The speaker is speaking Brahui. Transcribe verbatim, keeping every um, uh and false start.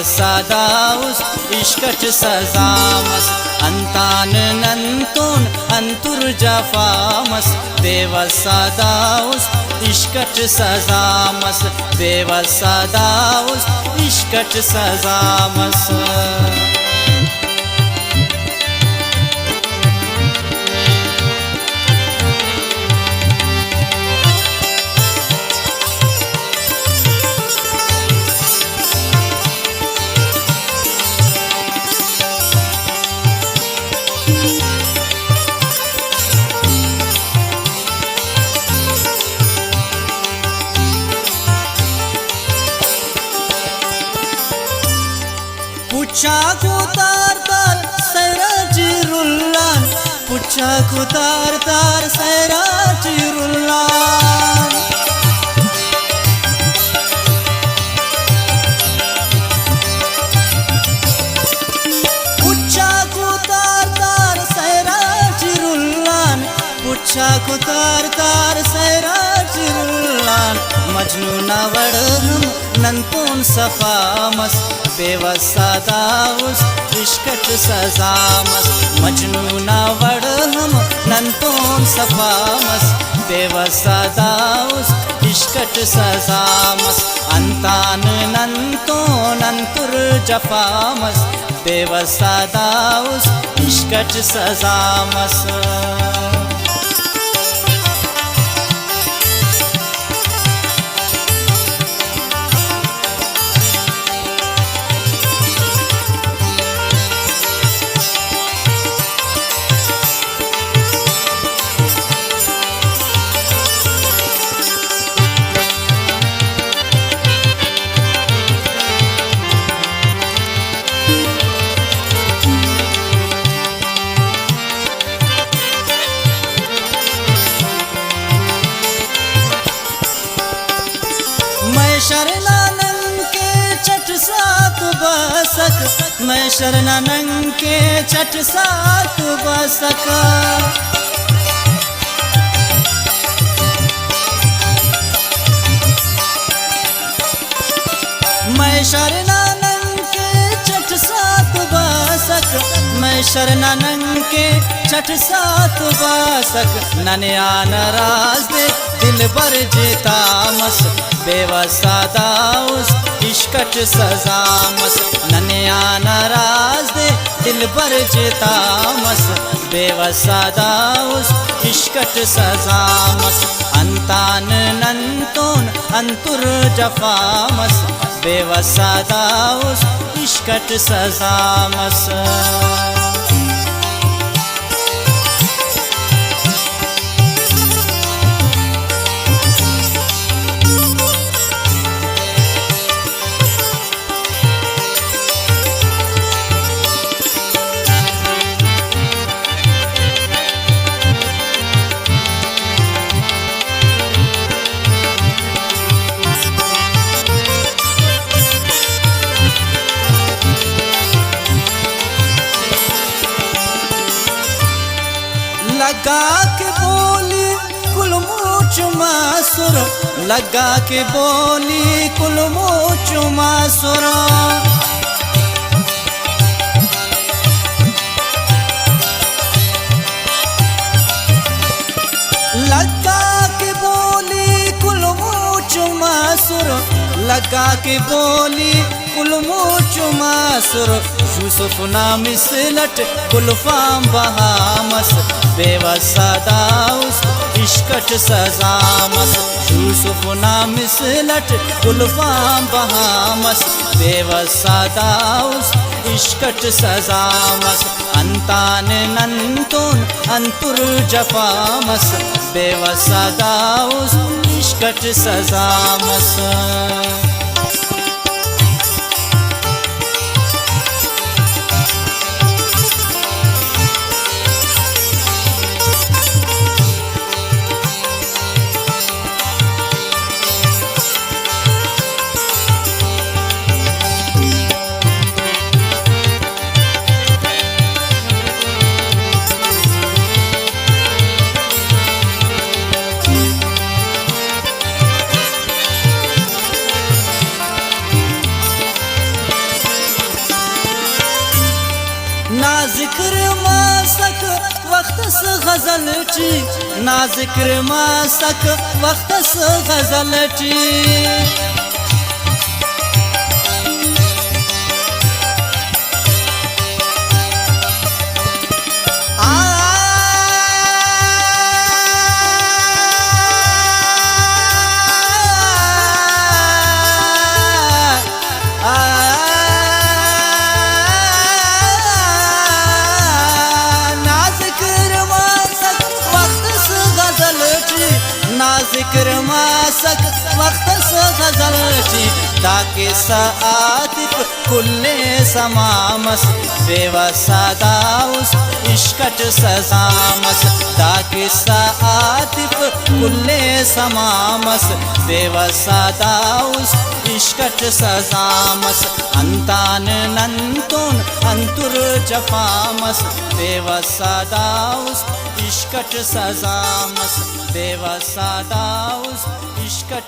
سادا اس عشق اٹ سزا مس، انتان ننتون انتر جفا مس۔ بے وسا دا اس عشق اٹ سزا مس، بے وسا دا اس عشق اٹ سزا مس۔ پچاکو تار تار سیرا ٹی رلان، پچاکو تار تار سیرا ٹی رلان۔ پچاکو تار تار سیرا ٹی رلان، پچاکو تار تار سیرا ٹی رلان۔ مجنون نا وڑ ہم ننتون صفا مس، بے وسا دا اس عشق اٹ سزا مس۔ مجنون نا وڑ ہم ننتون صفا مس، بے وسا دا اس عشق اٹ سزا مس۔ انتان ننتون انتر جفا مس، بے وسا دا اس عشق اٹ سزا مس۔ محشر نا ننکے چٹ ساتو بسک، محشر نا ننکے چٹ ساتو بسک۔ محشر نا ننکے چٹ ساتو بسک، محشر نا ننکے چٹ ساتو بسک۔ ننے آ ناراض دے دلبر جتا مس، بے وسا دا اس عشق اٹ سزا مس۔ ننے آ ناراض دے دلبر جتا مس، بے وسا دا اس عشق اٹ سزا مس۔ انتان ننتون انتر جفا مس، بے وسا دا اس عشق اٹ سزا مس۔ لگا کہ بولی کل موچ مسر، لگا کہ بولی کل موچ مسر۔ لگا کہ بولی کل موچ مسر، لگا کہ بولی کل موچ مسر۔ یوسف نا مثل اٹ گلفام بہا مس، بے وسا دا اس عشق اٹ سزا مس۔ یوسف نا مثل اٹ گلفام بہا مس، بے وسا دا اس عشق اٹ سزا مس۔ انتان ننتون انتر جفا مس، بے وسا دا اس عشق اٹ سزا مس۔ غزل ٹی نا ذکر مسک وخت اس غزل ٹی۔ آ، آ، نا ذکر مسک وخت اس غزل ٹی، نا ذکر مسک وخت اس غزل ٹی، دا کسہ عاطف کل سما مس، بے وسا دا است عشق اٹ سزا مس۔ دا کسہ عاطف کل سما مس، بے وسا دا است عشق اٹ سزا مس۔ انتان ننتون انتر جفا مس، بے وسا دا است عشق اٹ سزا مس، بے وسا دا است عشق اٹ